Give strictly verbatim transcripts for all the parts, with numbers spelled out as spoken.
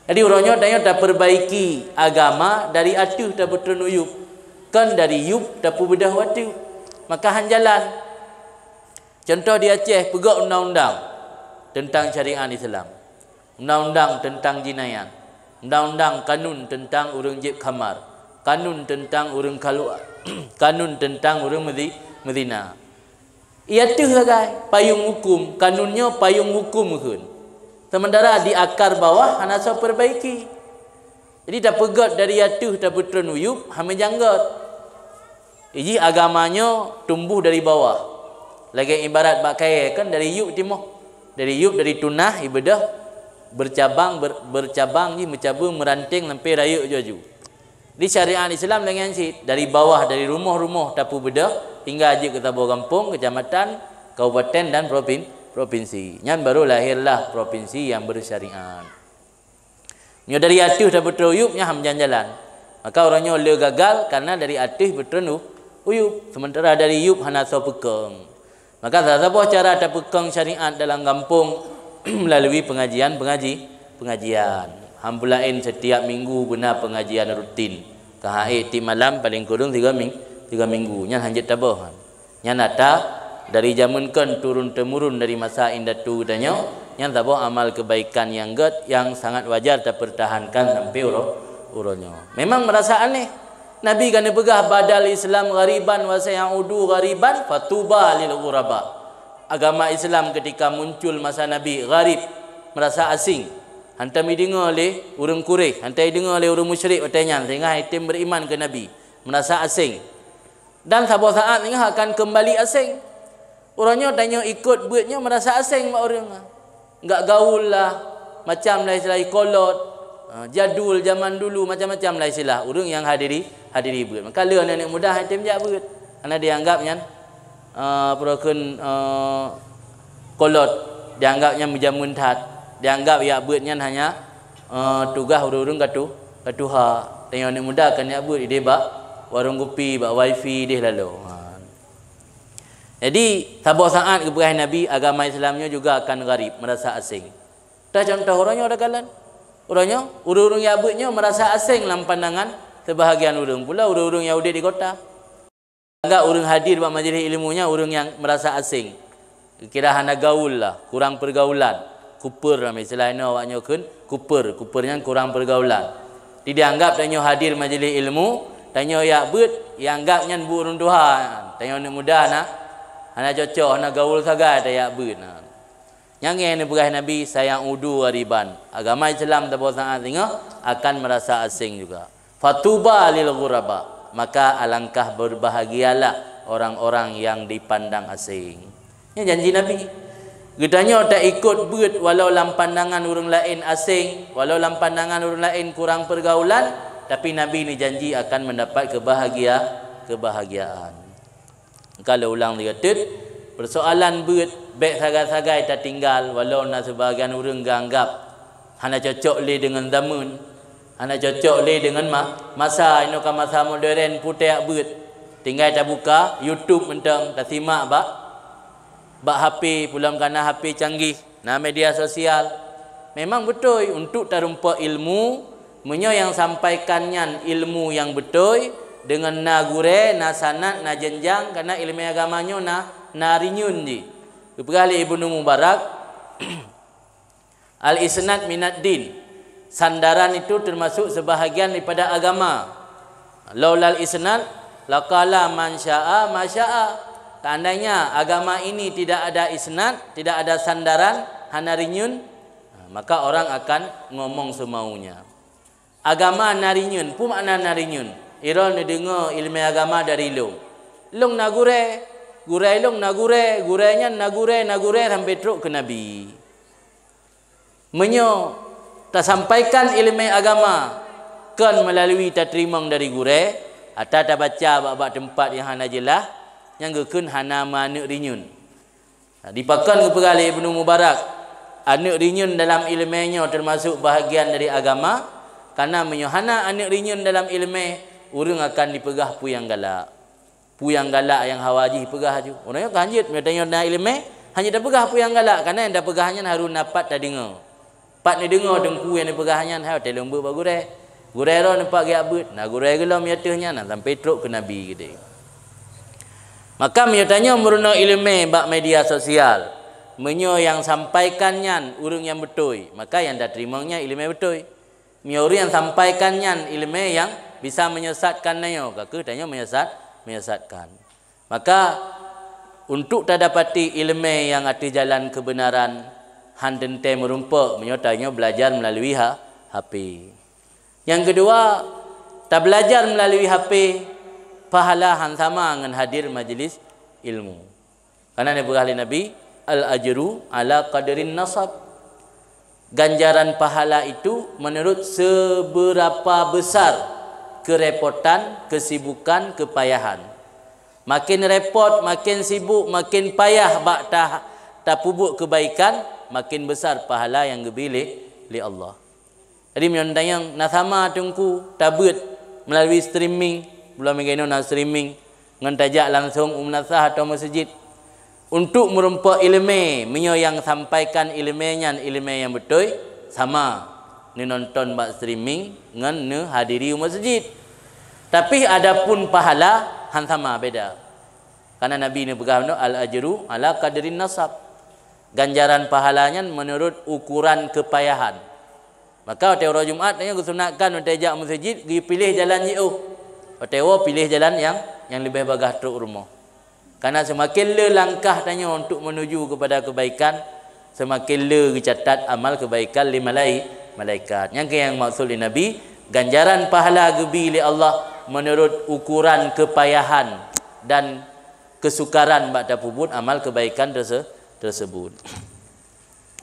Jadi uroe nyoe tanyoe tapeurbaiki agama dari ateueh tapeutreun u yup, kon dari yup tapeubeudoh u ateueh. Maka han jalan. Contoh di Aceh, peugöt undang-undang teuntang syariat Islam, undang-undang teuntang jinayat, undang-undang kanun teuntang ureuëng jieb khamar, kanun teuntang ureuëng khalwat, kanun teuntang ureuëng meuzi-, meuzina. Ié teuh sagai payong huköm, kanun nyoe payong huköm kheun. Seumeuntara di akar bawah hana soe peurbaiki. Jadi tapeugöt dari ateueh tapeutreun u yup, hana meujanggöt. Iji agama nyoe tumbuh dari bawah. Lagée ibarat bak kayée kan dari yup timoh. Dari yup, dari tunah, ibeudoh, bercabang, ber-, bercabang jih, meucabeueng, meuranteng sampai rayeuk ju-aju. Di syariat Islam lagée nyan cit, dari bawah, dari rumoh-rumoh tapeubeudoh, hingga jeuet keu saboh gampông, keucamatan, kabupaten dan propin-, propinsi. Nyan baru lahirlah propinsi yang bersyariat. Nyoe dari ateueh tapeutreun u yup nyan han meujalan-jalan. Maka uroe nyoe le gagal karena dari ateueh peutreun u, u yup, seumeuntara dari yup hana soe peukong. Maka saboh cara tapeukong syariat dalam gampông melalui pengajian-pengaji-, pengajian. Hampulaen setiap minggu beuna pengajian rutin. Ka hai tiep malam paling kureueng tiga ming-, tiga minggu. Nyan hanjeuet taboh. Nyan ata dari jameun kon turun-temurun dari masa indatu geutanyoe, nyan saboh amal kebaikan nyang gét nyang sangat wajar tapeurtahankan sampai uroe, uroe nyoe. Memang meurasa aneh. Nabi ka neupeugah, "Badal Islam ghariban wa sayaudu ghariban, fatuba lil ghuraba." Agama Islam ketika muncul masa Nabi gharib, meurasa asing. Hantom jideungoe lé ureuëng Quraisy, hantom jideungoe lé ureuëng musyrik watée nyan, sehingga han jitem beriman keu Nabi, meurasa asing. Dan saboh saát nyoe akan keumbali aseng. Uroe nyoe tanyoe ikot beuet nyoe meurasa aseng bak ureuëng. Gak gaul lah, macam lah istilah kolot, ha, jadul, zaman dulu, macam-macam lah istilah ureuëng nyang hadiri, hadiri beuet. Maka le aneuk-aneuk muda han tem jak beuet. Karena dianggap nyan, eh, peue kheun, eh, kolot, dianggap nyan meujameun that, dianggap jak beuet nyan hanya, eh, tugaih ureuëng-ureuëng ka tu-, ka tuha. Tanyoe aneuk muda kan jak beuet ideh bak warong kupi, bak wifi deh laloe. Ha. Jadi, saboh saát geupeugah Nabi, agama Islam nyoe juga akan gharib, meurasa aseng. Teucontoh uroe nyoe takalon. Uroe nyoe, ureuëng-ureuëng jak beuet nyoe meurasa aseng lam pandangan seubahagian ureuëng. Pula ureuëng-ureuëng nyang udeb di kota. Anggap ureuëng hadir bak majlis ilmu nyan ureuëng nyang meurasa aseng. Kira hana gaul lah, kurang pergaulan. Kuper, lam istilah inoe awak nyoe kheun kuper. Kuper nyan kurang pergaulan. Jadi dianggap tanyoe hadir majlis ilmu, tanyoe jak beuet, ianggap nyan buet ureuëng tuha. Tanyoe aneuk muda na, hana cocok, hana gaul sagai tajak beuet na. Nyang nyang neupeugah Nabi, "Sayaudu ghariban." Agama Islam saboh saát singoh akan meurasa aseng juga. "Fatuba lil ghuraba." Maka alangkah berbahagialah orang-orang yang dipandang asing. Nyan janji Nabi. Geutanyoe taikot beuet walau lam pandangan ureuëng laén aseng, walau lam pandangan ureuëng laén kurang pergaulan, tapi Nabi neujanji akan mendapat kebahagia-, kebahagiaan. Ka lôn ulang lé geuteut, peusoalan beuet bék sagai-sagai tatinggai, walau na seubahagian ureuëng geuanggab hana cocok lé deungon zameun, hana cocok lé deungon ma-, masa inoe ka masa modern putéh beuet. Tinggai tabuka YouTube mantong, tasimak bak, bak HP, pulom kana HP canggih. Na media sosial. Memang beutôi, untuk tarumpok ilmu, meunyoe nyang sampaikan nyan ilmu nyang beutôi, deungon na gurée, na sanad, na jenjang, karena iéleumé agama nyoe na, na rinyun jih. Geupeugah lé Ibnu Mubarak, "Al-isnad minad din." Sandaran itu termasuk sebahagian daripada agama. "Laulal isnad, laqala man syaa ma syaa." Seandainya agama ini tidak ada isnad, tidak ada sandaran, hana rinyun, maka orang akan ngomong semaunya. Agama na rinyun, peue makna na rinyun? Droeneuh neudeungoe iéleumé agama dari lôn. Lôn na gurée, gurée lôn na gurée, gurée nyan na gurée, na gurée sampai trok keu Nabi. Meunyoe tasampaikan iéleumé agama kon meulalu tateurimong dari gurée, ata tabaca bak-bak teumpat nyang hana jeulaih, nyang geukheun hana meuaneuk rinyun. Dipakon geupeugah lé Ibnu Mubarak, aneuk rinyun dalam iéleumé nyoe teumasok bahagian dari agama, karena meunyoe hana aneuk rinyun dalam iéleumé, ureuëng akan dipeugah peue nyang galak. Peue nyang galak nyang hawa jih peugah aju. Ureuëng nyoe ka hanjeuet, meunyoe tanyoe na iéleumé, hanjeuet tapeugah peue nyang galak, karena nyang tapeugah nyan harôh na pat tadeungoe. Pat neudeungoe teungku nyang neupeugah nyan, hai watée lôn beuet bak gurée. Gurée droe neupat geujak beuet, na gurée geulom ateueh nyan, na sampai trok keu Nabi geude. Maka meunyoe tanyoe meurunoe iéleumé bak media sosial, meunyoe nyang sampaikan nyan ureuëng nyang beutôi, maka nyang tateurimong nyan iéleumé beutôi. Meunyoe ureuëng nyang sampaikan nyan iéleumé nyang bisa menyesatkan tanyoe, ka kheueh tanyoe menyesat, menyesatkan. Maka, untuk tadapati iéleumé nyang ateueh jalan keubeunaran, han teuntée meurumpok meunyoe tanyoe beulajar meulalu ha-, H P. Nyang keudua, tabeulajar meulalu H P, pahala han sama ngon hadir majeulis ilmu. Karena neupeugah lé Nabi, "Al-ajru ala qadrin nasab." Ganjaran pahala itu menurut seberapa besar kerepotan, kesibukan, kepayahan. Makin repot, makin sibuk, makin payah bak ta-, tapeubuet kebaikan, makin besar pahala nyang geubri lé, lé Allah. Jadi meunyoe tanyong na sama teungku tabeuet meulalu streaming, bulan minggu inoe na streaming, ngon tajak langsong u meunasah atau meuseujid. Untuk meurumpok iéleumé, meunyoe nyang sampaikan iéleumé nyan iéleumé nyang beutôi, sama neunonton bak streaming ngon neuhadiri u meuseujid. Tapi adapun pahala han sama, beda. Karena Nabi neupeugah bunoe, "Al-ajru ala qadrin nasab." Ganjaran pahala nyan meunurot ukuran keupayahan. Maka watée uroe Jumat nyan geusunatkan watée jak meuseujid geupiléh jalan jiôh. Watée woe piléh jalan nyang, nyang leubeh bagaih trok rumoh. Karena seumaken le langkah tanyoe untuk menuju kepada kebaikan, seumaken le geucatat amal kebaikan lé malai-, malaikat. Nyang keu nyang maksud lé Nabi, ganjaran pahala geubi lé Allah meunurot ukuran keupayahan dan keusukaran bak tapeubuet amal kebaikan terse-, tersebut.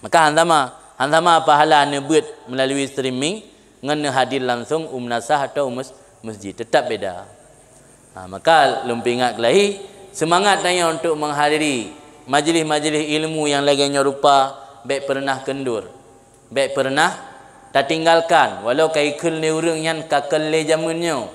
Maka han sama, han sama pahala neubeuet meulalu streaming ngon neuhadir langsong u meunasah atau u mes-, meuseujid, teutap beda. Ha, maka lôn peuingat keulahi, seumangat tanyoe untuk meuhadiri majlis-majlis ilmu nyang lagée nyoe rupa bék peureunah keundur, bék peureunah tatinggalkan, walau ka ikheun lé ureuëng nyan ka keu lé jameun nyoe.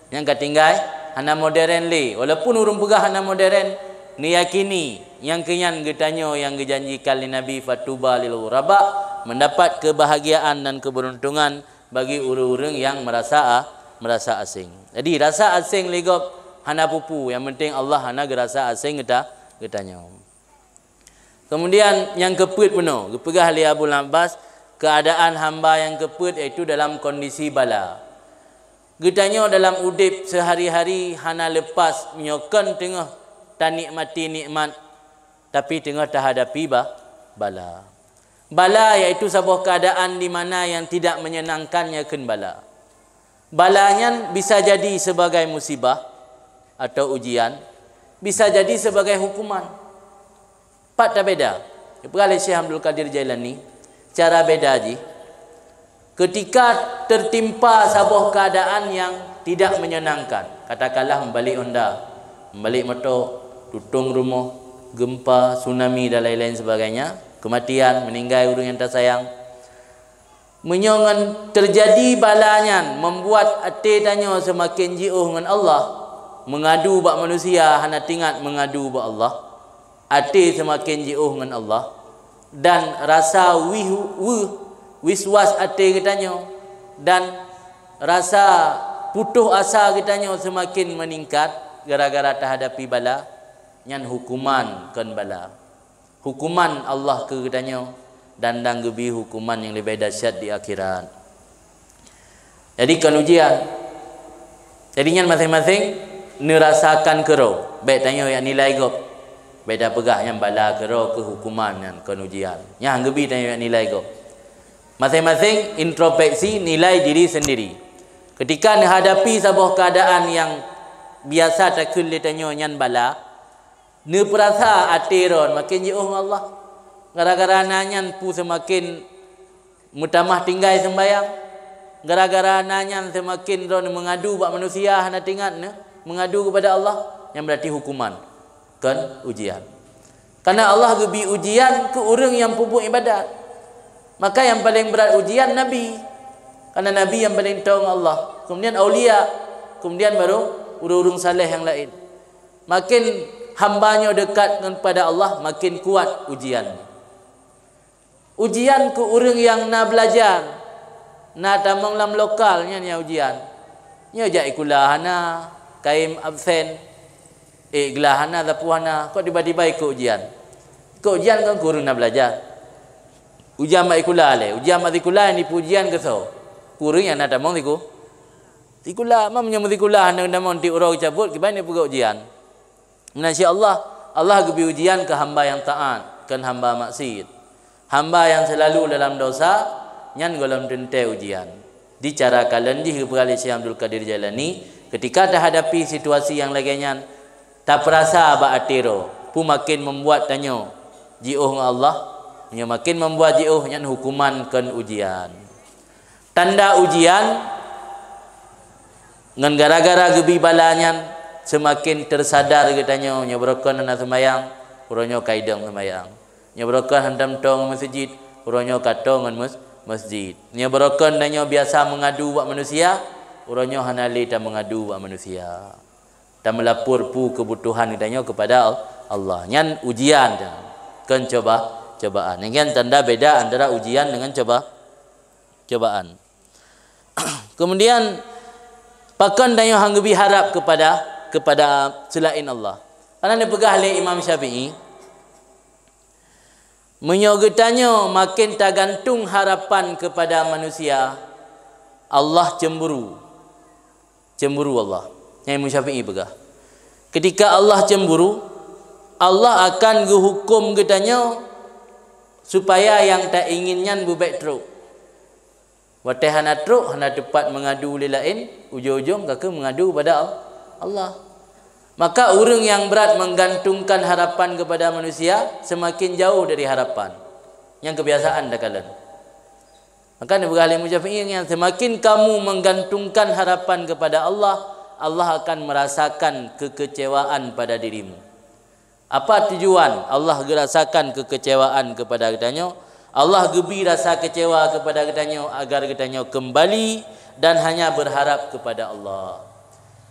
Nyang ka tinggai hana modern lé. Walaupun ureuëng peugah hana modern, neuyakini nyang keu nyan geutanyoe nyang geujanjikan lé Nabi, "Fatuba lil ghuraba," mendapat keubahgiaan dan keubeuruntongan bagi ureuëng-ureuëng nyang meurasa a-, meurasa aséng. Jadi, rasa aséng lé gob hana peue-peue, nyang penting Allah hana geurasa aséng geuta-, geutanyoe. Keumudian nyang keupeuet bunoe, geupeugah lé Abul Abbas, keuadaan hamba nyang keupeuet yaitu dalam kondisi bala. Geutanyoe dalam udeb seuhari-hari hana leupas meunyoe kon teungoh tanikmati nikmat, tapi teungoh tahadapi ba-, bala. Bala yaitu saboh keuadaan di mana nyang tidak menyenangkan nyan kheun bala. Bala nyan bisa jadi sebagai musibah atau ujian, bisa jadi sebagai hukuman. Pat tabeda? Geupeugah lé Syekh Abdul Qadir Jailani, cara beda jih, ketika tertimpa saboh keuadaan nyang tidak menyenangkan, katakanlah meubalek honda, meubalek moto, tutong rumoh, gempa, tsunami dan lain-lain sebagainya, kematian, meninggai ureuëng nyang tasayang, meunyoe ngon teujadi bala nyan membuat até tanyoe seumaken jiôh ngon Allah, meungadu bak manusia hana teuingat meungadu bak Allah, até seumaken jiôh ngon Allah, dan rasa wih-, weueh, wiswas até geutanyoe, dan rasa putôh asa geutanyoe seumaken meuningkat gara-gara tahadapi bala, nyan hukuman kon bala. Hukuman Allah keu geutanyoe dan dang geubi hukuman nyang leubeh dahsyat di akhirat. Jadi kon ujian. Jadi nyan maséng-maséng neurasakan keudroe. Bék tanyoe jak nilai gob. Bék tapeugah nyan bala keudroe keu hukuman nyan kon ujian. Nyan geubi tanyoe jak nilai gob. Maséng-maséng introspeksi nilai diri sendiri. Ketika neuhadapi saboh keuadaan nyang biasa takheun lé tanyoe nyan bala, neupeurasa até droe maken jiôh ngon Allah. Gara-gara na nyan peue seumaken meutamah tinggai seumbayang. Gara-gara na nyan seumaken droe meungadu bak manusia hana teuingat nyan, meungadu keupada Allah, nyan beurati hukuman, kon ujian. Karena Allah geubi ujian keu ureuëng nyang peubuet ibadat. Maka nyang paleng brat ujian Nabi. Karena Nabi nyang paleng toe ngon Allah. Keumudian aulia, keumudian baru ureuëng-ureuëng saleh nyang laén. Maken hamba nyoe deukat ngon pada Allah, maken kuat ujian. Ujian keu ureuëng nyang na beulajar, na tamong lam lokal nyan nyang ujian. Nyoe jak sikula hana, kayém absen, ék glah hana, sapeue hana, kok tiba-tiba ikot ujian. Ikot ujian kan keu ureuëng na beulajar. Ujian bak sikula lé, ujian bak sikula nyang jipeuujian keu soe? Keu ureuëng nyang na tamong siku-, sikula. Meunyoe meusikula hana tamong tiep uroe geucabot, kiban jipeugah ujian. Meunan cit Allah, Allah geubri ujian keu hamba nyang taát, kon hamba maksiet. Hamba nyang seulalu dalam dosa, nyan gohlom teuntée ujian. Di cara kalon jih geupeugah lé Syekh Abdul Qadir Jailani, ketika tahadapi situasi nyang lagée nyan, tapeurasa bak até droe, peue maken membuat tanyoe jiôh ngon Allah, nyoe maken membuat jiôh nyan hukuman kon ujian. Tanda ujian, ngon gara-gara geubri bala nyan, seumaken teusadar geutanyoe, nyoe beurokon hana seumayang, uroe nyoe ka idong seumayang. Nyoe beurokon hantom toe ngon meuseujid, uroe nyoe ka toe ngon meus-, meusjid. Nyoe beurokon tanyoe biasa meungadu bak manusia, uroe nyoe hana lé tameungadu bak manusia. Tameulapor peue keubutuhan geutanyoe keupada Allah. Nyan ujian, kon coba-, cobaan. Nyan tanda beda antara ujian dengan coba-, cobaan. Kemudian, pakon tanyoe han geubri harab keupada, keupada seulaén Allah? Karena neupeugah lé Imam Syafi'i, meunyoe geutanyoe maken tagantung harapan keupada manusia, Allah cemburu. Cemburu Allah. Nyan Imam Syafi'i peugah, ketika Allah cemburu, Allah akan geuhuköm geutanyoe supaya nyang taingin nyan beubek trok. Watée hana trok, hana teupat meungadu lé laén, ujong-ujong ka kheueh meungadu ubak Allah. Maka ureuëng nyang brat menggantungkan harapan kepada manusia, seumaken jauh dari harapan. Nyan keubiasaan takalon. Maka neupeugah lé Imam Syafi'i, nyan seumaken kamu menggantungkan harapan kepada Allah, Allah akan merasakan kekecewaan pada dirimu. Apa tujuan Allah geurasakan kekecewaan kepada geutanyoe? Allah geubri rasa keucewa kepada geutanyoe agar geutanyoe keumbali dan hanya beurharab kepada Allah.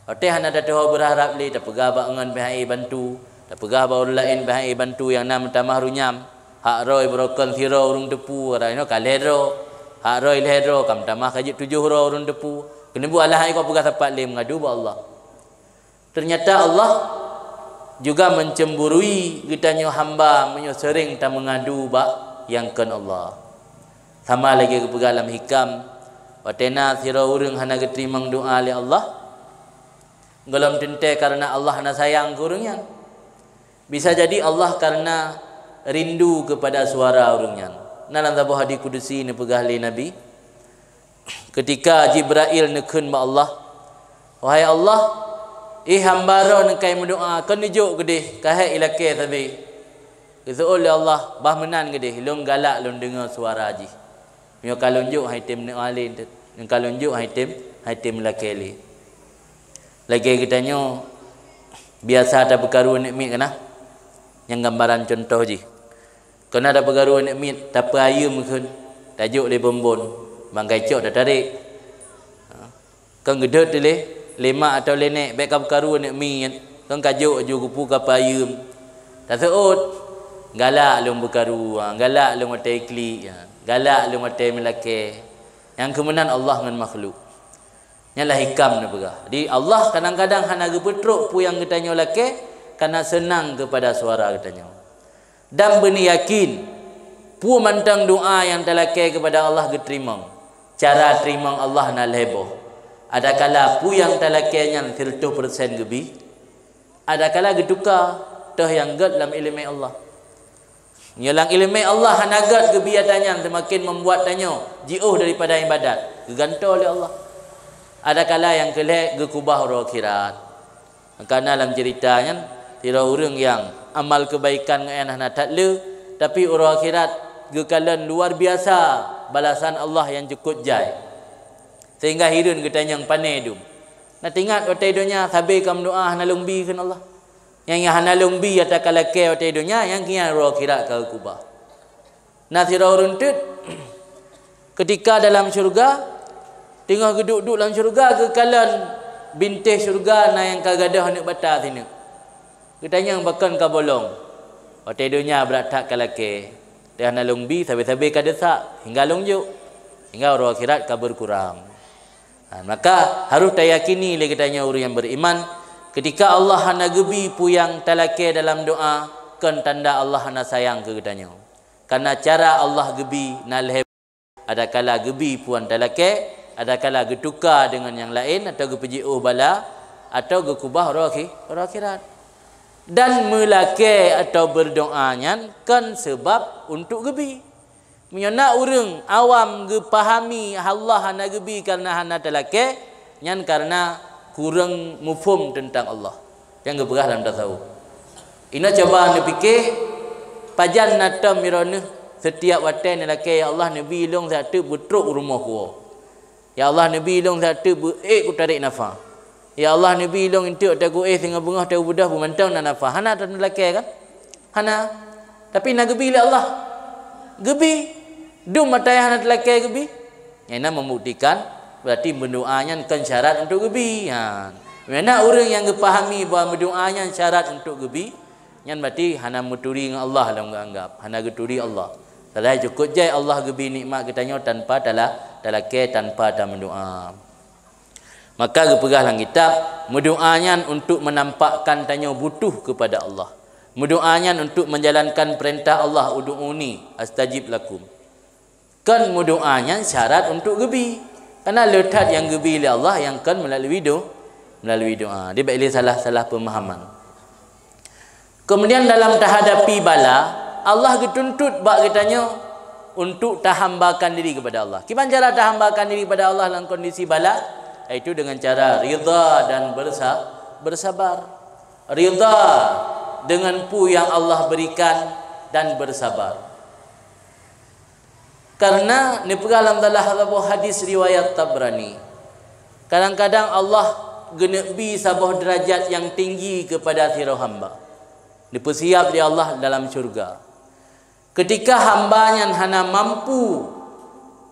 Watée hana tatuho beurharab lé, tapeugah bak ngon pih han ék bantu, tapeugah bak ureuëng laén pih han ék bantu, nyang na meutamah runyam. Hak droe beurokon sidroe ureuëng teupeue, rot nyoe ka lhée droe. Hak droe lhée droe, ka meutamah ka jeuet tujoh droe ureuëng teupeue. Keuneubeuet Allah han ék kok peugah sapat lé meungadu bak Allah. Ternyata Allah juga mencemburui geutanyoe hamba meunyoe seuréng tameungadu bak nyang kon Allah. Sama lagée geupeugah lam hikam, watée na sidroe ureuëng hana geuteurimong doá lé Allah, gohlom teuntée kareuna Allah hana sayang keu ureuëng nyan. Bisa jadi Allah kareuna rindu kepada suara ureuëng nyan. Na lam saboh hadis kudusi neupeugah lé Nabi, ketika Jibrail neukheun bak Allah, "Wahai Allah, éh hamba droe neukai meudoá, kon neujok keudeh, ka hék ilakée sabe." Geuseuôt lé Allah, "Bah meunan keudeh, lôn galak lôn deungoe suara jih. Meunyoe ka lôn jok, han item neualén teuk. Meunyoe ka lôn jok, han item, han item lakée lé." Lagée geutanyoe biasa tapeukaru aneuk miet kana? Nyang gambaran cuntoh jih. Keunan tapeukaru aneuk miet, tapeuayeum kheun, tajok lé bonbon, bangkai cok tatarek. Ha. Kon geudhôt lé, lé mak atau lé nèk, bék ka peukaru aneuk miet, kon ka jok aju geupeu ka peuayeum. Taseuôt, galak lôn peukaru, ha, galak lôn watée iklik, ha, galak lôn watée meulakée. Nyang keu meunan Allah ngon makhluk. Nyan lah hikam neupeugah. Jadi, Allah kadang-kadang hana geupeutrok peue nyang geutanyoe lakée, kareuna seunang keupada suara geutanyoe. Dan beuneuyakin, peue mantong doá nyang talakée keupada Allah geuteurimong. Cara teurimong Allah na lhée boh. Adakala peue nyang talakée nyan sireutoh persen geubi, adakala geutuka, toh nyang gét lam iéleumé Allah. Nyoe lam iéleumé Allah hana gét geubi ata nyan seumaken membuat tanyoe jiôh daripada iébadat, geugantoe lé Allah. Adakala nyang keu lhée geukubah uroe akhirat. Maka na lam ceurita nyan, sidroe ureuëng nyang amal keubaikan ngon nyan hana that le, tapi uroe akhirat geukalon luar biasa balasan Allah nyang cukôp jai. Sehingga hireuen geutanyong pané dum. Na teuingat watée donya sabe ka meudoá hana lôn bi kheun Allah. Nyang, nyang hana lôn bi ata ka lakée watée donya, nyang keu nyan uroe akhirat ka geukubah. Na sidroe ureuëng teuk, keutika dalam syeuruga, teungoh geuduek-duek lam syeuruga geukalon bintéh syeuruga na nyang ka gadôh aneuk bata sineuk. Geutanyong pakon ka bolong. Watée donya brat that ka lakée. Teuh hana lôn bi, sabe-sabe ka desya, hingga lôn jok, hingga uroe akhirat ka berkurang. Ha, maka harus tayakini lé geutanyoe ureuëng nyang beriman, ketika Allah hana geubi peue nyang talakée dalam doa, kon tanda Allah hana sayang keu geutanyoe. Karena cara Allah geubi na lhée, adakala geubi peue nyang talakée, adakala geutuka deungon nyang laén, atau geupeujiôh bala, atau geukubah uroe akhi-, uroe akhirat. Dan meulakée atau berdoa nyan kon seubab untuk geubi. Meunyoe na ureuëng awam geupahami Allah hana geubi kareuna hana talakée, nyan kareuna kureueng muphom teuntang Allah. Nyang geupeugah lam tasawuf. Inoe cuba neupike, pajan na tom droeneuh setiap watée neulakée, "Ya Allah, neubi lôn siat teuk beutrok u rumoh kuwoe." Ya Allah, neubi lôn siat teuk beu-ék kutarék nafah. Ya Allah, neubi lôn eunteuk teuku éh singoh beungoh teubeudôh beumantong na nafah. Hana taneulakée kan? Hana. Tapi na geubi lé Allah. Geubi. Dum mata nyang hana teulakée geubi. Nyang na membuktikan, berarti meudoa nyan kon syarat untuk geubi. Ha. Meunyoe na ureuëng nyang geupahami bahwa meudoa nyan syarat untuk geubi, nyan berarti hana meuturi ngon Allah lom geuanggap, hana geuturi Allah. Padahai cukôp jai Allah geubi nikmat geutanyoe tanpa tala-, talakée, tanpa tameudoa. Maka geupeugah lam kitab, meudoa nyan untuk menampakkan tanyoe butuh kepada Allah. Meudoa nyan untuk menjalankan perintah Allah, "Ud'uni astajib lakum." Kon meudoa nyan syarat untuk geubi. Karena le that nyang geubi lé Allah nyang kon melalui do-, melalui doa. Dia baik lé salah-salah pemahaman. Kemudian dalam tahadapi bala, Allah geutuntut bak geutanyoe untuk tahambakan diri kepada Allah. Kiban cara tahambakan diri kepada Allah dalam kondisi bala? Yaitu dengan cara ridha dan bersa-, bersabar. Ridha dengan peue nyang Allah berikan dan bersabar. Karena neupeugah lam salah saboh hadis riwayat Tabrani, kadang-kadang Allah geuneuk bi saboh derajat nyang tinggi kepada sidroe hamba. Dipeusiap lé Allah dalam syurga. Ketika hamba nyan hana mampu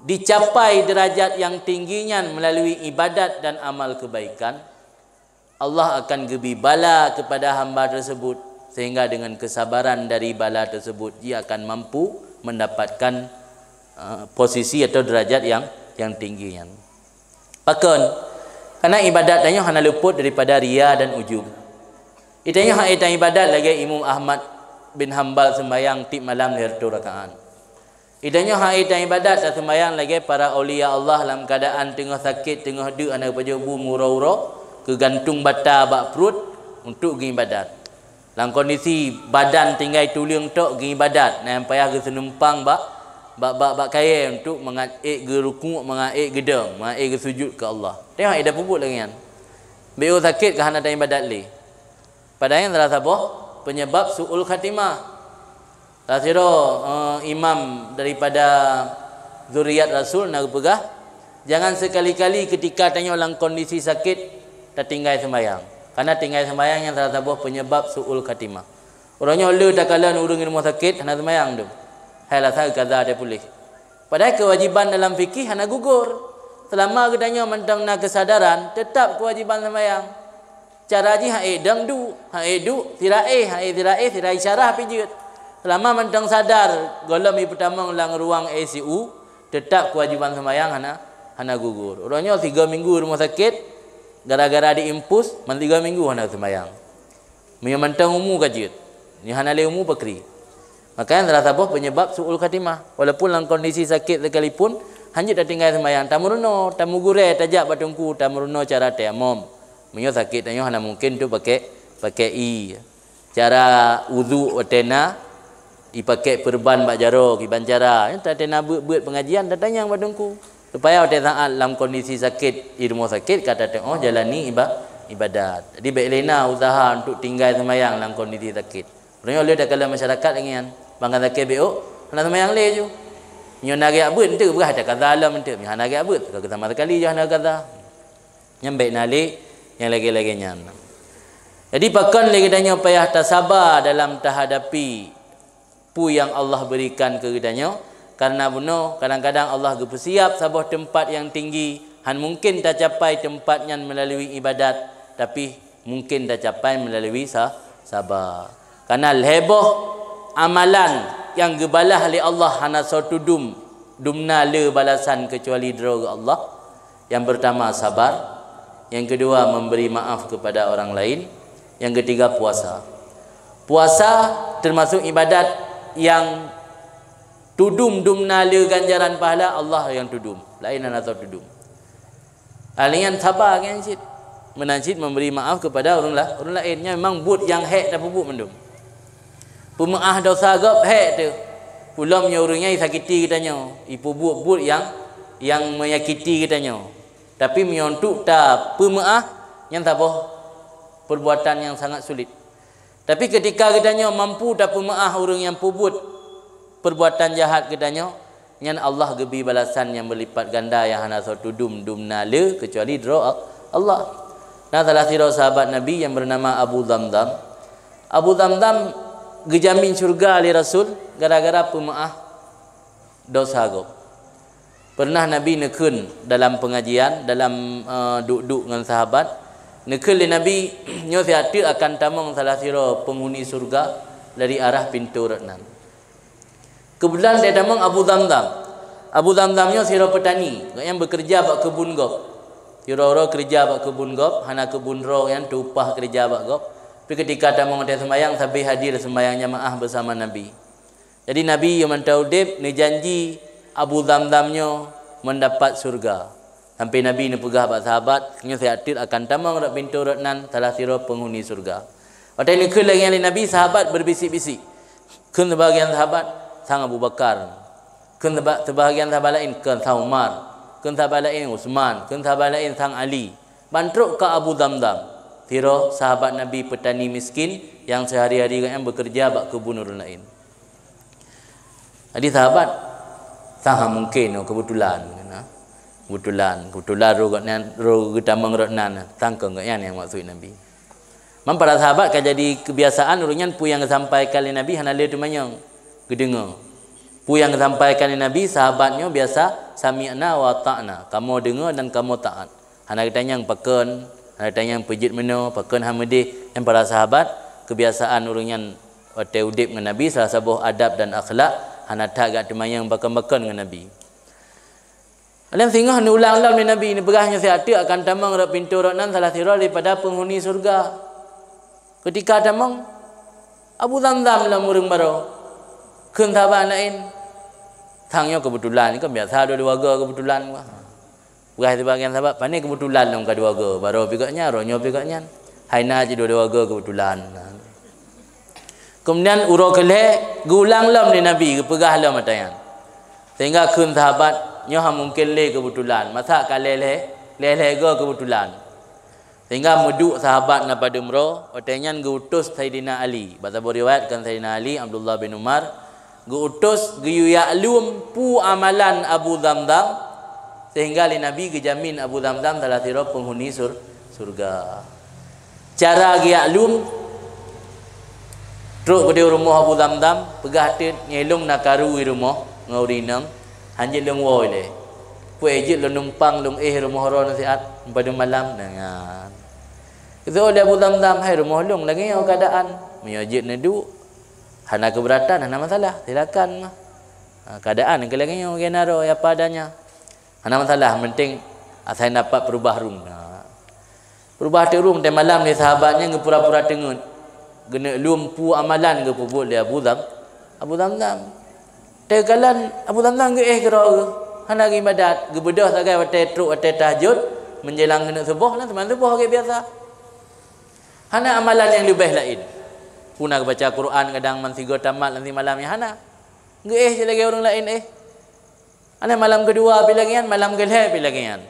dicapai derajat nyang tinggi nyan melalui ibadat dan amal kebaikan, Allah akan geubi bala kepada hamba tersebut, sehingga dengan kesabaran dari bala tersebut, ia akan mampu mendapatkan, eh, posisi atau derajat yang, yang tinggi nyan. Pakon? Karena ibadat tanyoe hana luput daripada ria dan ujub. Itanyoe hana ibadat lagée Imam Ahmad bin Hambal sembahyang tiep malam lhée reutôh rakaat. Itanyoe hana ibadat dan sembahyang lagée para aulia Allah lam keadaan teungoh sakét, teungoh deuk, hana pajoh bu, meuuroe-uroe, geugantung bata bak pruet untuk geuibadat. Lam kondisi badan tinggai tuleueng tok geuibadat, na nyang payah geuseunumpang bak, bak, bak, bak kayée untuk mangat ék geurukuk, mangat ék geudong, mangat ék geusujut keu Allah. Teuh hana peubuet lagée nyan. Bék sakét ka hana taibadat lé. Padahai nyan salah saboh penyebab su'ul khatimah. Salah sidroe, eh, imam daripada zuriat Rasul na geupeugah, "Jangan sekali-kali ketika tanyoe lam kondisi sakét tatinggai sembahyang." Karena tinggai sembahyang nyan salah saboh penyebab su'ul khatimah. Uroe nyoe le takalon ureuëng rumoh sakét hana sembahyang dum. Hai alasan kaza dia puléh. Padahai kewajiban dalam fikih hana gugur. Selama geutanyoe mantong na kesadaran, tetap kewajiban sembahyang. Cara jih hana ék dong duek, hana ék duek, sira éh, hana ék sira éh, sira isyarah pih jeuet. Selama mantong sadar, gohlom ipeutamong lam ruang I C U, tetap kewajiban sembahyang hana, hana gugur. Uroe nyoe tiga minggu rumoh sakét, gara-gara diimpus, man tiga minggu hana sembahyang. Meunyoe mantong umu ka jeuet, nyoe hana lé umu pakri. Maka nyan salah saboh penyebab su'ul khatimah. Walaupun lam kondisi sakét sekalipun, hanjeuet tatinggai sembahyang, tameurunoe, tamugurée, tajak bak teungku, tameurunoe cara tayamom. Meunyoe sakét tanyoe hana mungken tu pakai, pakai ie. Cara udhu watée na, ipakai peureuban bak jaroe, kiban cara. Nyan watée na beuet-beuet pengajian, tatanyong bak teungku. Supaya watée saat lam kondisi sakét, di rumoh sakét, ka tateu'oh jalani iba-, ibadat. Jadi, bék lé na usaha untuk tinggai sembahyang lam kondisi sakét. Uroe nyoe le takalon masyarakat lagée nyan. Ban ka sakét bék, hana sembahyang lé ju. Nyoe na geujak beuet, enteuk peugah takaza lom enteuk. Hana geujak beuet, ka sama sekali ju hana kaza. Nyan bék na lé nyang lagée-lagée nyan. Jadi, pakon lé geutanyoe payah tasaba dalam tahadapi peue nyang Allah berikan keu geutanyoe? Karena bunoe, kadang-kadang Allah geupeusiap saboh teumpat nyang tinggi, hana mungken tacapai teumpat nyan meulalu ibadat, tapi mungken tacapai meulalu sa-, saba. Karena lhée boh amalan nyang geubalah lé Allah hana soe teudum, dumna le balasan keucuali droe Allah. Yang pertama sabar, yang kedua memberi maaf kepada orang lain, yang ketiga puasa. Puasa termasuk ibadat yang teudum dumna le ganjaran pahala, Allah yang teudum, laén hana soe teudum. Hal nyan saba nyan cit. Meunan cit memberi maaf kepada ureuëng la-, ureuëng laén. Nyan memang buet nyang hék tapeubuet mandum. Peumeuáh dosa gob hék teuh. Ulôn nyoe ureuëng nyang sakiti geutanyoe, ipeubuet buet nyang, nyang menyakiti geutanyoe. Tapi meunyoe untuk tapeumeuáh, nyan saboh perbuatan nyang sangat sulit. Tapi ketika geutanyoe mampu tapeumeuáh ureuëng nyang peubuet perbuatan jahat geutanyoe, nyan Allah geubri balasan nyang berlipat ganda nyang hana soe teudum dumna le keucuali droe Allah. Nah, salah sidroe sahabat Nabi yang bernama Abu Zamzam. Abu Zamzam geujamin syurga lé Rasul gara-gara peumeuáh dosa gob. Pernah Nabi neukheun dalam pengajian, dalam, eh, duek-duek ngon sahabat, neukheun lé Nabi, "Nyoe siat teuk akan tamong salah sidroe penghuni syurga dari arah pintoe rot nan." Keubeutulan teutamong Abu Zamzam. Abu Zamzam nyoe sidroe peutani, gobnyan beukeureuja bak keubun gob. Sidroe-droe keureuja bak keubun gob, hana keubun droe nyan teu upah keureuja bak gob. Tapi keutika tamong watée seumayang, sabe hadir seumayang jamaah beusama Nabi. Jadi Nabi nyang mantong udeb neujanji Abu Zamzam nyoe mendapat syurga. Sampai Nabi neupeugah bak sahabat, "Nyoe siat teuk akan tamong rot pintoe rot nan salah sidroe penghuni syurga." Watée neukheun lagée nyan lé Nabi, sahabat berbisik-bisik. Kheun sebahagian sahabat, "Sang Abu Bakar." Kheun seba-, sebahagian sahabat laén, "Kheun sang Umar." Kheun sahabat laén, "Utsman." Kheun sahabat laén, "Sang Ali." Ban trok ka Abu Zamzam, sidroe sahabat Nabi peutani miskin nyang seuhari-hari gobnyan beukeureuja bak keubun ureuëng laén. Jadi sahabat, "Sang mungken nyoe keubeutulan, nah. Keubeutulan, keubeutulan roh gobnyan, roh geutamong rot nan, sang kon gobnyan nyang maksud Nabi." Man para sahabat ka jadi keubiasaan ureuëng nyan peue nyang geusampaikan lé Nabi hana le teumanyong, geudeungoe. Peue nyang geusampaikan lé Nabi, sahabat nyoe biasa, "Sami'na wa ata'na," kamoe deungoe dan kamoe taát. Hana geutanyong pakon, hana geutanyong peue jeuet meunoe, pakon han meudeh. Nyan para sahabat, keubiasaan ureuëng nyan watée udeb ngon Nabi, salah saboh adab dan akhlak, hana that geujak teumanyong pakon-pakon ngon Nabi. Lheueh singoh neuulang lom lé Nabi, neupeugah, "Nyoe siat teuk akan tamong rot pintoe rot nan salah sidroe daripada penghuni syurga." Keutika tamong, Abu Zamzam lom ureuëng baroe. Kheun sahabat laén, "Sang nyoe keubeutulan, nyoe kan biasa dua-dua goe keubeutulan." Peugah sibagian sahabat, "Pane keubeutulan lom ka dua goe, baroe pih gobnyan, roh nyoe pih gobnyan. Hai na cit dua-dua goe keubeutulan." Keumudian uroe keulhée geuulang lom lé Nabi, geupeugah lom ata nyan. Sehingga kheun sahabat, "Nyoe han mungken le keubeutulan, masa ka lhée-lhée, lhée-lhée goe keubeutulan." Sehingga meuduek sahabat na padub droe, watée nyan geu-utus Saidina Ali. Bak saboh riwayat kon Saidina Ali, Abdullah bin Umar, geu-utus geuyue jak lom peue amalan Abu Zamzam, sehingga lé Nabi geujamin Abu Zamzam salah sidroe penghuni sur-, syurga. Cara geujak lom, trok keudeh rumoh Abu Zamzam, peugah teuk, "Nyoe lôn na karu i rumoh ngon ureuëng inong, han jeuet lôn woe ilée. Peue jeuet lôn numpang lôn éh rumoh droeneuh siat padub malam?" Nah nyan. Geuseuôt lé Abu Zamzam, "Hai rumoh lôn, lagée nyoe keuadaan. Meunyoe jeuet neuduek, hana keubeuratan, hana masalah, silakan mah. Ha, keuadaan keu lagée nyoe, lagée na droe, apa adanya. Hana masalah, penting asai dapat peurubah rueng." Ha. Peurubah teuk rueng, watée malam lé sahabat nyan geupura-pura teungeut. Geuneuk lom peue amalan geupeubuet lé Abu Zam-, Abu Zamzam. Teukalon Abu Zamzam geuéh keudroe geuh, hana geuibadat, geubeudôh sagai watée trok watée tahajud, menjelang keuneuk suboh, lam teuma suboh gét biasa. Hana amalan nyang leubeh laén. Peue na geubaca Quran kadang man sigoe tamat lam simalam nyan hana. Geuéh cit lagée ureuëng laén éh. Hana malam keudua pih lagée nyan, malam keulhée pih lagée nyan.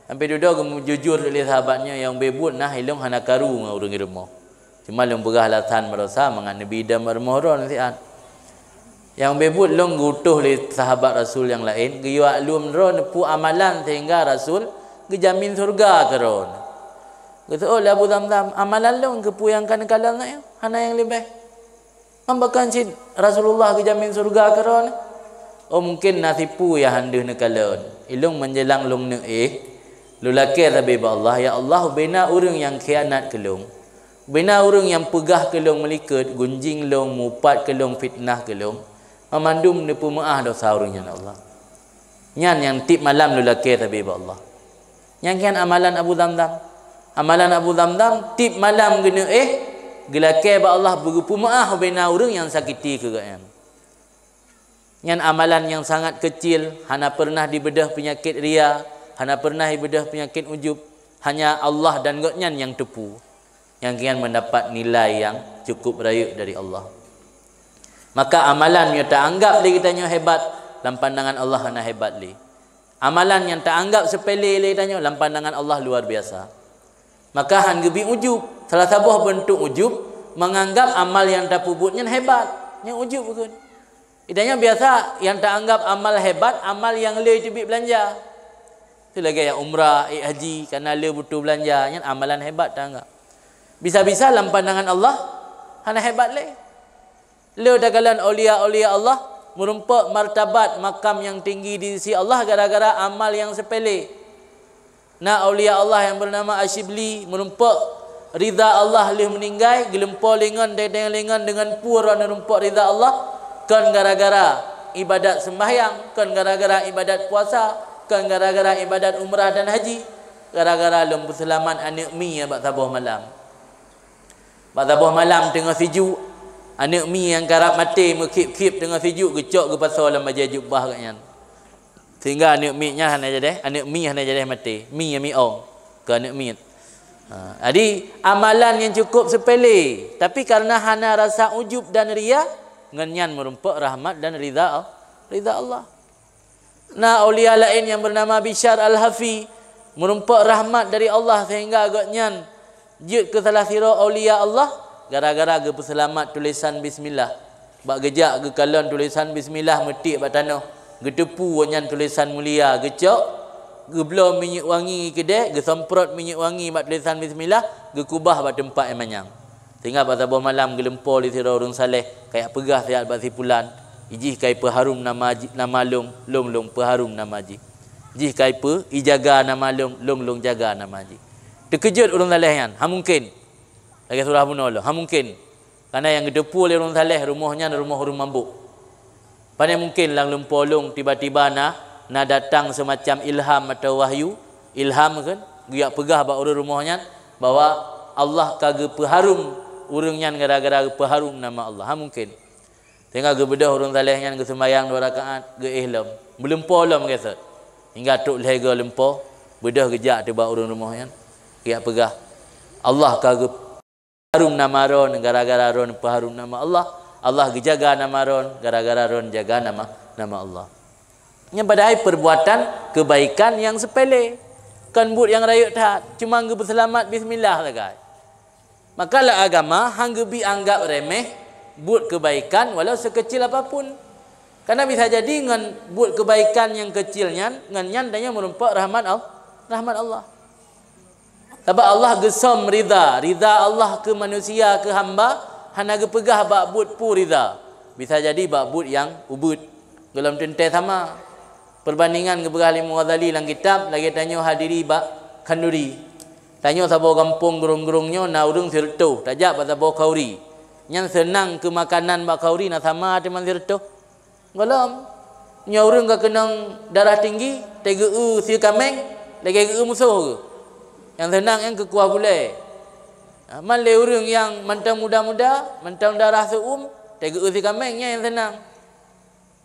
Sampai dudoe geumujujur lé sahabat nyan, "Nyang ubé buet na ilôn hana karu ngon ureuëng i rumoh. Cuma lôn peugah alasan baroesa mangat neubi idam bak rumoh droeneuh siat. Nyang ubé buet lôn geutuh lé sahabat Rasul nyang laén, geuyue jak lom droeneuh peue amalan sehingga Rasul geujamin syurga keu droeneuh." Geuseuôt lé Abu Zamzam, "Amalan lôn keu peue nyang ka neukalon nyan, hana nyang leubeh. Ngon pakon cit Rasulullah geujamin syurga keu droeneuh?" "Oh, mungken na sipeue nyang han deuh neukalon. Ilôn menjelang lôn neuéh, lôn lakée sabe bak Allah, 'Ya Allah, ubé na ureuëng nyang khianat keu lôn. Ubé na ureuëng nyang peugah keu lôn meulikot, gunjing lôn, mupat keu lôn, fitnah keu lôn. Mandum neupeumeu'ah desya ureuëng nyan Allah. Nyan nyang tieb malam lôn lakée sabe bak Allah. Nyang kian amalan Abu Zamzam. Amalan Abu Zamzam tieb malam geuneuk éh, geulakée bak Allah beugeupeu meu'ah ubena ureuëng nyang sakiti keu gobnyan. Nyan amalan nyang sangat keucil, hana peureunah jibeudôh peunyakét ria, hana peureunah jibeudôh peunyakét ujub. Hanya Allah dan gobnyan nyang teupeu. Nyang kian meudapat nilai nyang cukup rayeuk dari Allah. Maka amalan nyang taanggab lé geutanyoe hebat, lam pandangan Allah hana hebat lé. Amalan nyang taanggab seupele lé tanyoe, lam pandangan Allah luar biasa. Maka han geubi ujub. Salah saboh beuntuk ujub, menganggap amal nyang tapeubuet nyan hebat. Nyan ujub bukon. Geutanyoe biasa nyang taanggab amal hebat, amal nyang le teubiet beulanja. Seulagée nyang umrah, ék haji, kana le butuh beulanja, nyan amalan hebat taanggab. Bisa-bisa lam pandangan Allah hana hebat lé. Le takalon aulia-aulia Allah meurumpok martabat makam nyang tinggi di sisi Allah gara-gara amal nyang seupele. Na aulia Allah nyang beunama Asyibli meurumpok ridha Allah lheueh meuninggai, geulumpo lé ngon, deng-deng lé ngon deungon peue droe meurumpok ridha Allah, kon gara-gara ibadat seumbahyang, kon gara-gara ibadat puasa, kon gara-gara ibadat umrah dan haji, gara-gara lôn peuseulamat aneuëk mi bak saboh malam. Bak saboh malam teungoh sijuek, aneuëk mi nyang karab maté meukhib-khib teungoh sijuek geucok geupasoe lam bajée jubah gobnyan. Sehingga aneuëk miet nyan hana jadeh, aneuëk mi hana jadeh maté, mi nyang miong keu aneuëk miet. Ha, jadi amalan nyang cukup seupele, tapi kareuna hana rasa ujub dan ria, ngon nyan meurumpok rahmat dan ridha, ridha Allah. Na aulia laén nyang beunama Bishar Al-Hafi, meurumpok rahmat dari Allah sehingga gobnyan jeuet keu salah sidroe aulia Allah gara-gara geupeuseulamat tulésan bismillah. Bak geujak geukalon tulésan bismillah meutiek bak tanoh, geuteupu nyan tulésan mulia, geucok, geubloe minyeuk wangi keudeh, geusemprot minyeuk wangi bak tulésan bismillah, geukubah bak teumpat nyang manyang. Sehingga bak saboh malam geulumpo lé sidroe ureuëng saleh, kajak peugah siat bak si pulan, "Ijih ka ipeuharum nama ji-, nama lôn, lôn, lôn peuharum nama jih. Jih ka ipeu-, ijaga nama lôn, lôn, lôn jaga nama jih." Teukeujot ureuëng saleh nyan, "Ha mungken!" Lagée surah bunoe lom, "Ha mungken!" Kareuna nyang geuteupu lé ureuëng saleh rumoh nyan rumoh ureuëng mabök. Pane mungken lam lumpo lôn tiba-tiba na, na datang seumacam ilham atawa wahyu, ilham kan, geujak peugah bak ureuëng rumoh nyan bahwa Allah ka geupeuharum ureuëng nyan gara-gara geupeuharum nama Allah. Ha mungken. Sehingga geubeudôh ureuëng saleh nyan geuseumayang dua rakaat, geuéh lom, meulumpo lom geuset. Hingga trok lhée goe lumpo, beudôh geujak teuh bak ureuëng rumoh nyan, geujak peugah, Allah ka geu- harum nama droen gara-gara droen peuharum nama Allah. Allah geujaga nama droen gara-gara droen jaga nama, nama Allah. Nyan padahai perbuatan kebaikan nyang sepele, kon buet nyang rayeuk that, cuma geupeuseulamat bismillah sagai. Maka lam agama han geubi anggap remeh buet kebaikan walau sekecil apapun. Karena bisa jadi ngon buet kebaikan nyang kecil nyan, ngon nyan tanyoe meurumpok rahmat Al-, rahmat Allah. Sabab Allah geusöm ridha, ridha Allah keu manusia, keu hamba, hana geupeugah bak buet peue ridha. Bisa jadi bak buet nyang ubeuet. Gohlom teuntée sama. Perbandingan geupeugah lé Imam Ghazali lam kitab, lagée tanyoe hadiri bak khanduri. Tanyoe saboh gampông Geurong-Geurong nyoe na ureuëng sireutôh, tajak bak saboh khauri. Nyan seunang keu makanan bak khauri na sama teuma sireutôh. Gohlom, nyoe ureuëng ka keunong darah tinggi, teugeue sie kaméng, lagée geue musoh geuh. Nyang seunang nyan keu kuah gulée. Ha, man lé ureuëng nyang mantong muda-muda, mantong darah seuuem, teugeue sie kaméng, nyan nyang seunang.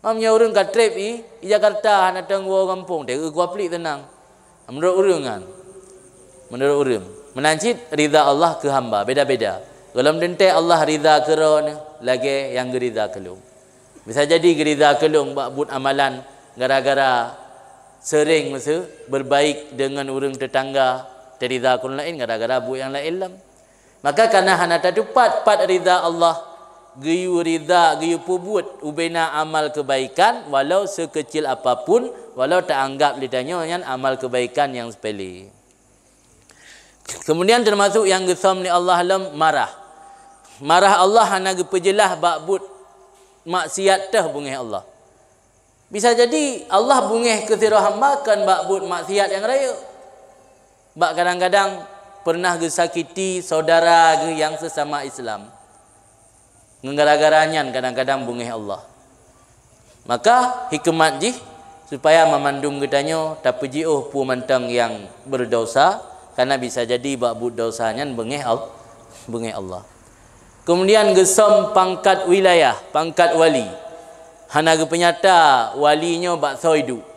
Mam nyoe ureuëng ka treb i, i Jakarta hana tong woe gampông, teugeue kuah plik seunang. Meunurot ureuëng nyan. Meunurot ureuëng. Meunan cit ridha Allah keu hamba, beda-beda. Gohlom teuntée Allah ridha keu droeneuh lagée nyang geuridha keu lôn. Bisa jadi geuridha keu lôn bak buet amalan gara-gara seuréng meuseu beurbaik deungon ureuëng teutangga, teuridha keu ureuëng laén gara-gara buet nyang laén lom. Maka kana hana tatupat pat ridha Allah, geuyue ridha, geuyue peubuet ubena amal keubaikan walau seukeucil apapun, walau taanggab lé tanyoe nyan amal keubaikan nyang seupele. Keumudian teumasok nyang geusöm lé Allah lom marah. Marah Allah hana geupeujeulaih bak buet maksiat teuh beungéh Allah. Bisa jadi Allah beungéh keu sidroe hamba kon bak buet maksiat nyang rayeuk. Bak kadang-kadang peureunah geusakiti syedara geuh nyang seusama Islam. Ngon gara-gara nyan kadang-kadang beungéh Allah. Maka hikmat jih supaya mamandum geutanyoe tapeujiôh peue mantong nyang beudesya, karena bisa jadi bak buet desya nyan beungéh Al-, beungéh Allah. Kemudian geusöm pangkat wilayah, pangkat wali. Hana geupeunyata wali nyoe bak soe duek.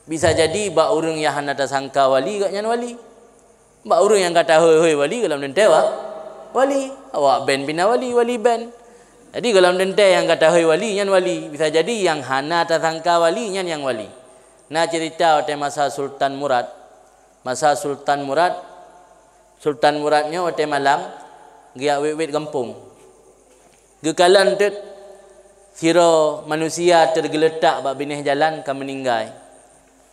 Bisa jadi bak ureuëng nyang hana tasangka wali, gobnyan wali. Bak ureuëng nyang ka tahôi-hôi wali, gohlom teuntée wa-, wali. Awak band pih na wali, wali band. Jadi gohlom teuntée nyang ka tahôi wali nyan wali. Bisa jadi nyang hana tasangka wali nyan nyang wali. Na ceurita watée masa Sultan Murad. Masa Sultan Murad, Sultan Murad nyoe watée malam geujak wét-wét gampông. Geukalon teuk sidroe manusia teugeuleutak bak binéh jalan ka meuninggai.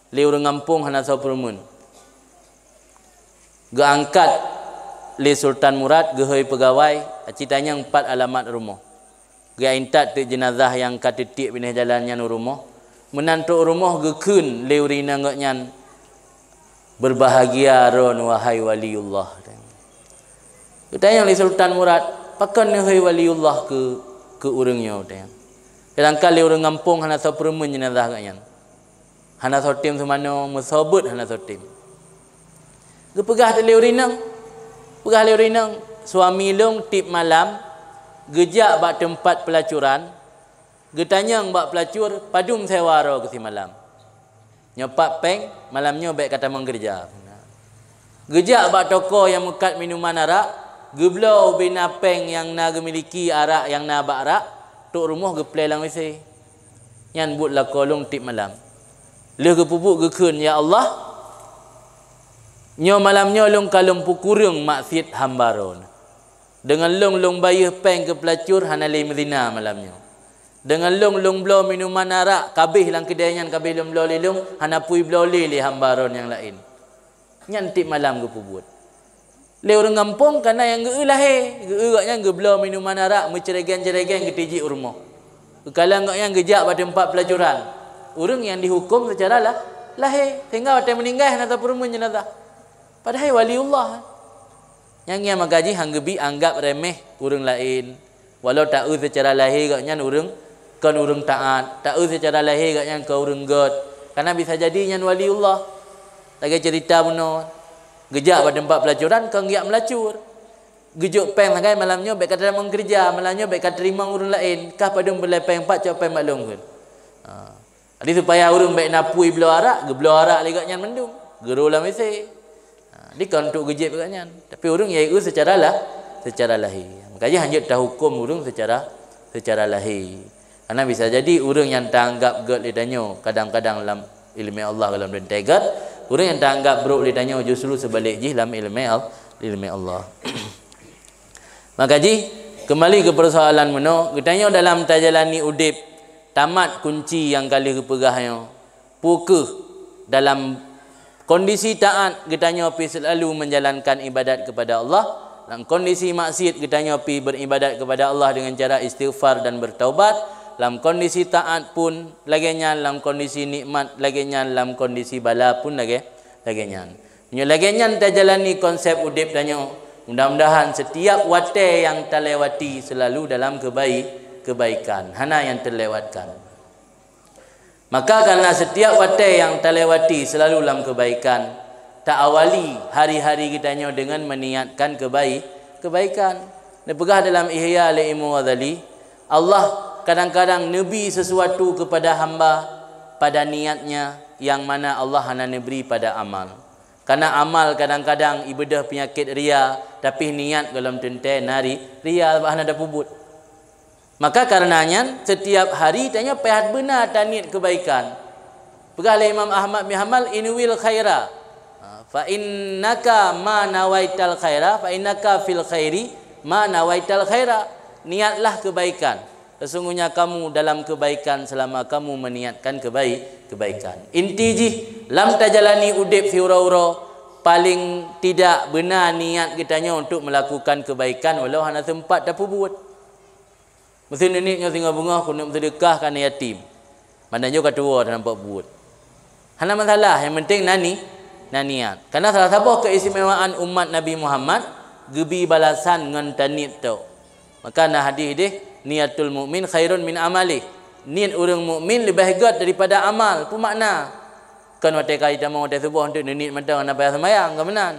Lé ureuëng gampông hana soe peureumeun. Geuangkat lé Sultan Murad geuhôi peugawai, aci tanyong pat alamat rumoh. Geuintat teuk jeunazah nyang ka teutiek binéh jalan nyan u rumoh. Meunan trok u rumoh geukheun lé ureuëng inong gobnyan, "Berbahagia droen, wahai waliullah." Geutanyong lé Sultan Murad, "Pakon neuhôi waliullah keu, keu ureuëng nyoe?" Geutanyong. Seudangkan lé ureuëng gampông hana soe peureumeun jeunazah gobnyan. Hana soe tem seumanoe, meusobeuet hana soe tem. Geupeugah lé ureuëng inong, peugah lé ureuëng inong, "Suami lôn tiep malam geujak bak teumpat peulacuran, geutanyong bak peulacur padum sewa droe keu simalam. Nyoe pat péng, malam nyoe bék ka tamong keureuja." Geujak bak toko nyang meukat minuman arak, geubloe ubena péng nyang na geumiliki arak nyang na bak rak, trok rumoh geuplé lam WC. Nyan buet lakoe lôn tiep malam. Lheueh geupeubuet geukheun, "Ya Allah, nyoe malam nyoe lôn ka lôn peukureueng maksiet hamba droen. Deungon lôn, lôn bayeue péng keu peulacur hana lé meuzina malam nyoe. Deungon lôn, lôn bloe minuman arak kabéh lam keudè nyan, kabéh lôn bloe lé lôn, hana peue bloe lé lé hamba droen nyang laén." Nyan tiep malam geupeubuet. Lé ureuëng gampông kana nyang geu-eu lahé, geu-eu gobnyan geubloe minuman arak meuceuregen-ceuregen geutijik u rumoh. Geukalon gobnyan geujak bak teumpat peulacuran. Ureuëng nyang dihuköm seucara la-, lahé, sehingga watée meuninggai hana tapeureumeun jeunazah. Padahai waliullah. Nyang nyan maka jih han geubi anggab remeh ureuëng laén. Walau ta-eu seucara lahé gobnyan ureuëng, kon ureuëng taát, ta-eu seucara lahé gobnyan kon ureuëng gét, karena bisa jadi nyan waliullah. Lagée ceurita bunoe, geujak bak teumpat peulacuran kon geujak meulacur. Geujok péng sagai malam nyoe bék ka teurimong keureuja, malam nyoe bék ka teurimong ureuëng laén, kah padum beulée péng pat cok péng bak lôn kheun. Ha. Jadi supaya ureuëng bék na peue bloe arak, geubloe arak lé gobnyan mandum, geurô lam WC. Ha, dikon untuk geujép gobnyan. Tapi ureuëng nyang eu seucara lah, seucara lahé. Maka jih hanjeuet tahuköm ureuëng seucara, seucara lahé. Karena bisa jadi ureuëng nyang taanggab gét lé tanyoe kadang-kadang lam ileumé Allah gohlom teuntée gét, ureuëng nyang taanggab brok lé tanyoe justru seubalek jih lam ileumé Al-, ileumé Allah. Maka jih, keumbali keu peusoalan meunoe, geutanyoe dalam tajalani udeb, tamat kunci nyang ka lheueh geupeugah nyoe. Peu kheueh dalam kondisi taát geutanyoe pih seulalu menjalankan ibadat kepada Allah, lam kondisi maksiet geutanyoe pih beribadat kepada Allah dengan cara istighfar dan bertaubat, lam kondisi taát pun lagée nyan, lam kondisi nikmat lagée nyan, lam kondisi bala pun lagée, lagée nyan. Meunyoe lagée nyan tajalani konsep udeb tanyoe, mudah-mudahan setiap watée nyang talewati seulalu dalam kebai-, kebaikan, hana nyang teulewatkan. Maka karena setiap watée nyang talewati seulalu lam kebaikan, taawali hari-hari geutanyoe deungon meuniatkan kebai-, kebaikan. Neupeugah dalam Ihya lé Imam Ghazali, Allah kadang-kadang neubi sesuatu kepada hamba pada niatnya, yang mana Allah hana neubri pada amal. Karena amal kadang-kadang ibeudôh peunyakét ria, tapi niat gohlom teuntée na ri-, ria, bah hana tapeubuet. Maka karena nyan, setiap hari tanyoe payah beuna taniet kebaikan. Peugah lé Imam Ahmad bin Hambal, "Inwil khaira, fa innaka ma nawaital khaira, fa innaka fil khairi ma nawaital khaira." Niatlah kebaikan. Sesungguhnya kamu dalam kebaikan selama kamu meniatkan kebai-, kebaikan. Inti jih, lam tajalani udeb siuroe-uroe, paling tidak beuna niat geutanyoe untuk melakukan kebaikan walau hana sempat tapeubuet. Meuseu neuniet nyoe singoh beungoh keuneuk meuseudeukah keu aneuk yatim. Mantong nyoe ka tuwoe tanampak buet. Hana masalah, nyang penting na ni-, na niat. Karena salah saboh keistimewaan umat Nabi Muhammad geubi balasan ngon taniet tok. Maka na hadih deh, "Niatul mukmin khairun min amalih." Niet ureuëng mukmin leubeh gét daripada amal. Peue makna? Kon watée ka jitamong watée suboh teuk neuniet mantong hana payah seumayang, kon meunan.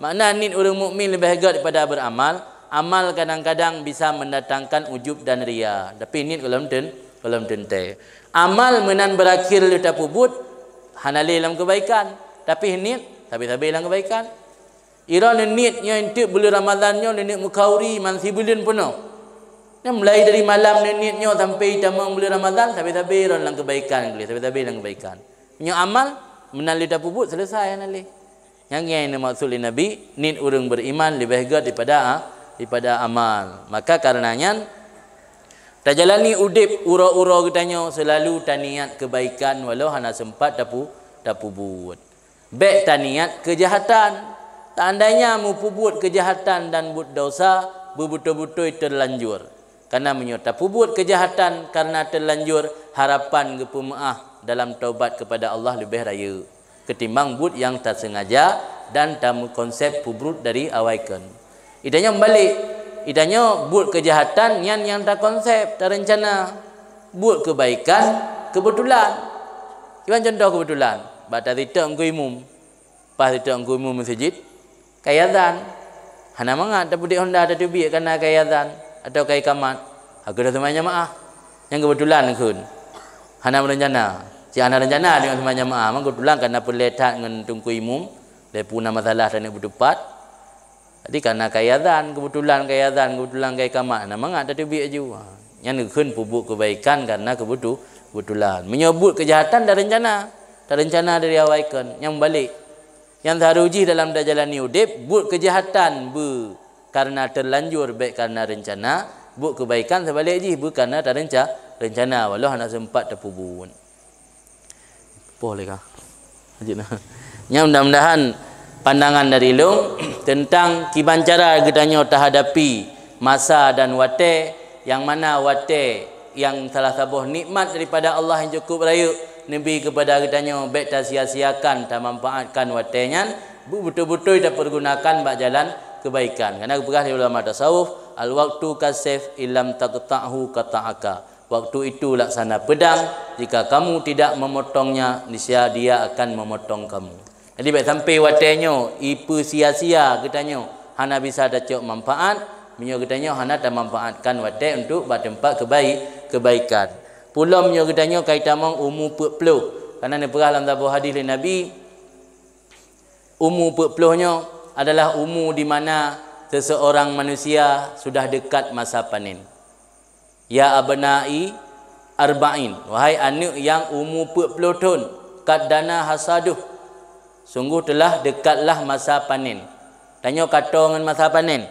Makna niet ureuëng mukmin leubeh gét daripada beramal. Amal kadang-kadang bisa mendatangkan ujub dan ria, tapi niet gohlom ten, gohlom teuntée. Amal meunan berakhir lheueh tapeubuet, hana lé lam keubaikan, tapi niet sabe-sabe lam keubaikan. Droeneuh niet nyoe eunteuk buleuen Ramadhan nyoe, neuneuk meukauri man sibuleuen peunoh. Nyan mulai dari malam neuh niet nyoe sampai tamong buleuen Ramadhan, sabe-sabe droeneuh lam keubaikan, sabe-sabe lam keubaikan. Nyoe amal meunan lé tapeubuet, selesai hana lé. Nyang nyan neumaksud lé Nabi, niet ureuëng beriman leubeh gét daripada, daripada amal. Maka kareuna nyan, tajalani udeb uroe-uroe geutanyoe seulalu taniat keubaikan walau hana sempat tapu-, tapeubuet. Bék taniat keujahatan. Seandainya meupeubuet keujahatan dan buet desya, beubeutôi-beutôi teulanjur. Kareuna meunyoe tapeubuet keujahatan kareuna teulanjur, harapan geupeumeuáh dalam taubat keupada Allah leubeh rayeuk ketimbang buet nyang taseungaja dan tameukonsep peubuet dari awai kheun. Geutanyoe meubalek, geutanyoe buet keujahatan nyan nyang takonsep, tareuncana. Buet keubaikan keubeutulan. Kiban cuntoh keubeutulan, bak taseutôt keu imum. Pas seutôt keu imum meuseujid, ka iazan. Hana mangat tapeudeh honda tateubiet kareuna ka iazan atawa ka ikamat. Ka keuh seumayang jamaah. Nyang keubeutulan kheun. Hana meurencana. Cit hana reuncana deungon seumayang jamaah, maka keubeutulan kareuna peureulée that ngon teungku imum, lé peue na masalah taneuk beuteupat. Jadi kareuna ka iazan, keubeutulan ka iazan, keubeutulan ka ikamat, hana mangat tateubiet laju. Ha, nyan kheun peubuet keubaikan kareuna keubetu-, keubeutulan. Meunyoe buet keujahatan tareuncana, tareuncana dari awai kheun, nyan meubalek. Nyang seuharôh jih dalam tajalani udeb, buet keujahatan beu kareuna teulanjur bék kareuna reuncana, buet keubaikan seubalek jih beu kareuna tareuncana, reuncana walau hana seumpat tapeubuet. Poh lé ka. Lanjut nah. Nyan mudah-mudahan pandangan dari lôn teuntang kiban cara geutanyoe tahadapi masa dan watée, nyang mana watée nyang salah saboh nikmat daripada Allah nyang cukup rayeuk neubi keupada geutanyoe bék tasia-siakan, tamanfaatkan watée nyan, beu-, beutôi-beutôi tapeureugunakan bak jalan keubaikan. Kareuna geupeugah lé ulama tasawuf, "Al-waqtu kassaif, illam taqta'hu qata'aka." Waktu itu laksana pedang, jika kamu tidak memotongnya, niscaya dia akan memotong kamu. Jadi bék sampai watée nyoe ipeusia-sia geutanyoe, hana bisa tacok manfaat, meunyoe geutanyoe hana tamanfaatkan watée untuk bak teumpat keubai-, keubaikan. Pulom nyoe geutanyoe ka itamong umu peuet ploh, kareuna neupeugah lam saboh hadis lé Nabi, umu peuet ploh nyoe adalah umu di mana seseorang manusia sudah dekat masa panen. "Ya abnai arba'in," wahai aneuëk nyang umu peuet ploh thon, "qad dana hasaduh," sunggoh teulah dekatlah masa panen. Tanyoe ka toe ngon masa panen,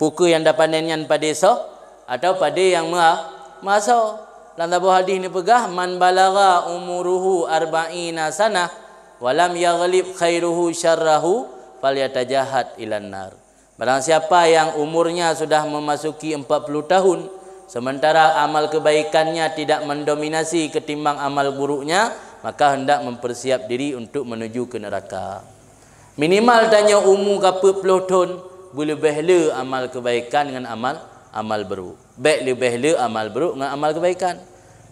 peu kheueh nyang tapanen nyan padé soe, atawa padé nyang meuha-, meuasoe. Lam saboh hadis neupeugah, "Man balagha umuruhu arba'ina sanah, walam yaghlib khairuhu syarrahu, falyatajahad ilan nar." Barang siapa yang umurnya sudah memasuki empat puluh tahun, sementara amal kebaikannya tidak mendominasi ketimbang amal buruknya, maka hendak mempersiap diri untuk menuju ke neraka. Minimal tanyoe umu ka peuet ploh thon, beuleubeh le amal kebaikan ngon amal, amal buruk. Bék leubeh le amal buruk ngon amal kebaikan.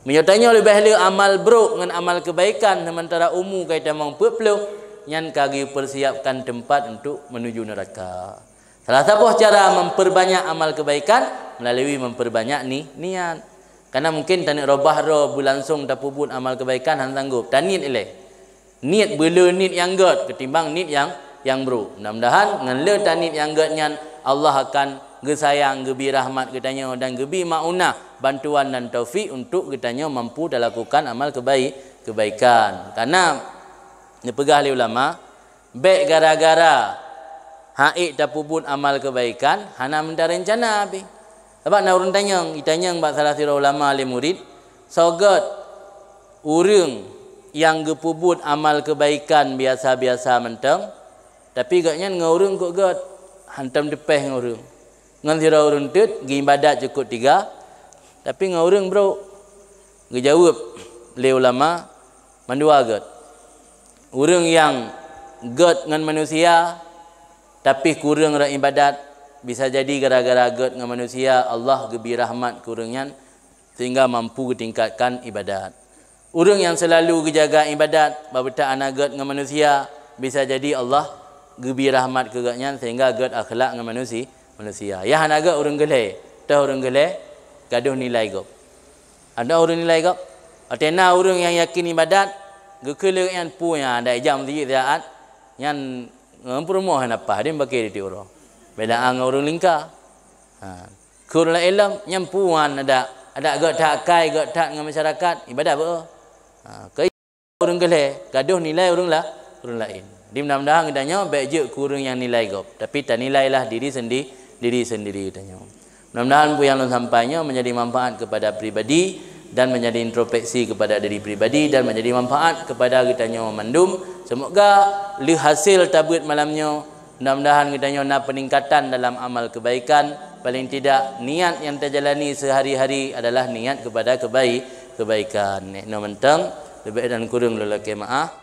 Meunyoe tanyoe leubeh le amal buruk ngon amal kebaikan, sementara umu ka itamong peuet ploh, nyan ka geupersiapkan teumpat untuk menuju neraka. Salah saboh cara memperbanyak amal kebaikan melalui memperbanyak ni-, niat. Karena mungkin taneuk robah droe beulangsong tapeubuet amal kebaikan hana sanggob. Taniet ilée. Niet beule niet nyang gét ketimbang niet nyang, nyang brok. Mudah-mudahan ngon le taniet nyang gét nyan Allah akan geusayang, geubi rahmat geutanyoe dan geubi maunah, bantuan dan taufik untuk geutanyoe mampu talakukan amal kebai-, kebaikan. Karena neupeugah lé ulama, bék gara-gara han ék tapeubuet amal kebaikan, hana meutareuncana pih. Sabab na ureuëng tanyong, itanyong bak salah sidroe ulama lé murit, "Soe gét ureuëng nyang geupeubuet amal kebaikan biasa-biasa mantong, tapi gobnyan ngon ureuëng kok gét, hantom teupéh ngon ureuëng. Ngon sidroe ureuëng teut geuibadat cukop tiga, tapi ngon ureuëng brok?" Geujaweueb lé ulama, mandua gét. Ureuëng nyang gét ngon manusia, tapi kureueng rot ibadat, bisa jadi gara-gara gét ngon manusia, Allah geubi rahmat keu ureuëng nyan, sehingga mampu geutingkatkan ibadat. Ureuëng nyang seulalu geujaga ibadat, babeutak hana gét ngon manusia, bisa jadi Allah geubri rahmat keu gobnyan sehingga gét akhlak ngon manusi-, manusia. Nyang hana gét ureuëng geuhlée, toh ureuëng geuhlée gadôh nilai gob. Ada ureuëng nilai gob. Watée na ureuëng nyang yakin ibadat, geukheun nyan peue nyang ada ijak meuseujid siat, nyan ngon peurumoh nafah, dia bak di tiep uroe. Beda ngon ureuëng lingka. Ha. Keu ureuëng laén lom, nyan peue nyan ada, ada gét that akai, gét that ngon masyarakat, ibadat beu. Ha, keu ureuëng geuhlée, gadôh nilai ureuëng la-, ureuëng laén. Jadi mudah-mudahan geutanyoe bék jeuet keu ureuëng nyang nilai gob, tapi tanilailah diri sendi-, diri sendiri geutanyoe. Mudah-mudahan peue nyang lôn sampai nyoe menjadi manfaat kepada pribadi dan menjadi introspeksi kepada diri pribadi dan menjadi manfaat kepada geutanyoe mandum. Semoga lé hasil tabeuet malam nyoe, mudah-mudahan geutanyoe na peningkatan dalam amal kebaikan. Paling tidak, niat nyang tajalani sehari-hari adalah niat kepada kebai-, kebaikan. Inoe mantong, leubeh dan kureueng lôn lakée meu'ah.